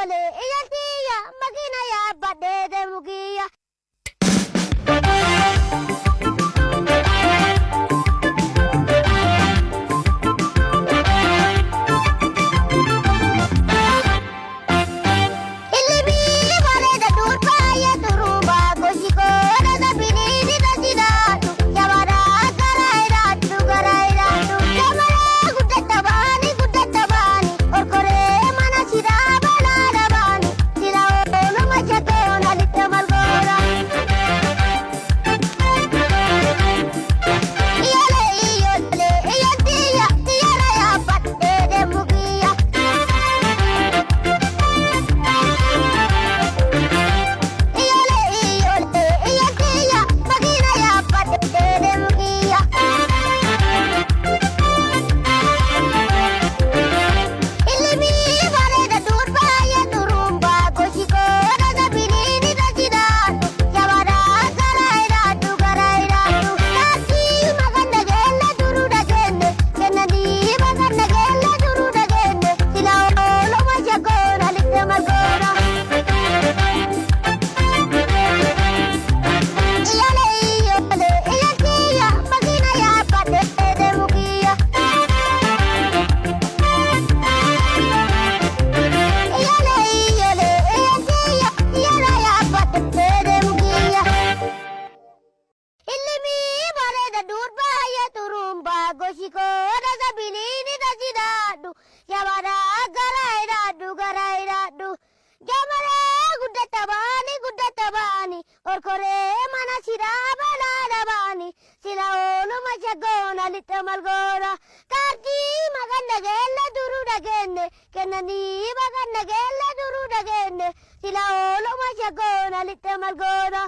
Iyyoolee iyyatiyya makiina yaabbadhee deemu kiyya. Ilmi bareeda dur baay'ee turumbaa gosi koodha sabilii taasisaadhu. Jabaadhaa gara hidhaadhu gara hidhaadhu. Jabaadhaa guddata baani guddata baani. Orkoree mana sidaa balaa baani. Sila ooluma shakoon alitti malgoora. Iyyoolee iyyoolee iyyatiyya xiyyaara yaabbadhee deemu kiyya. Iyyoolee iyyoolee iyyatiyya makiina yaabbadhee deemu kiyya. Ilmi bareeda dur baay'ee turumbaa gosi koodha sabilii taasisaadhu. Jabaadhaa gara hidhaadhu gara hidhaadhu. Kaartii maqaan dhageelle duruu dhageenne kennanii maqaan dhageelle duruu dhageenne sila ooluma shakoon alitti malgoona. Iyyoolee iyyoolee iyyatiyya makiina yaabbadhee deemu kiyya. Iyyoolee iyyoolee iyyatiyya xiyyaara yaabbadhee deemu kiyya. Ilmi bareeda dur baay'ee turumbaa gosi koodha sabilii taasisaadhu. Jabaadhaa gara hidhaadhu gara hidhaadhu. Jamaree guddata baani guddata baani. Orkoree mana sidaa balaa baani. Sila ooluma shakoon alitti malgoona. Kaartii maqaan dhageelle duruu dhageenne. Kennanii maqaan dhageelle duruu dhageenne. Sila ooluma shakoon alitti malgoona.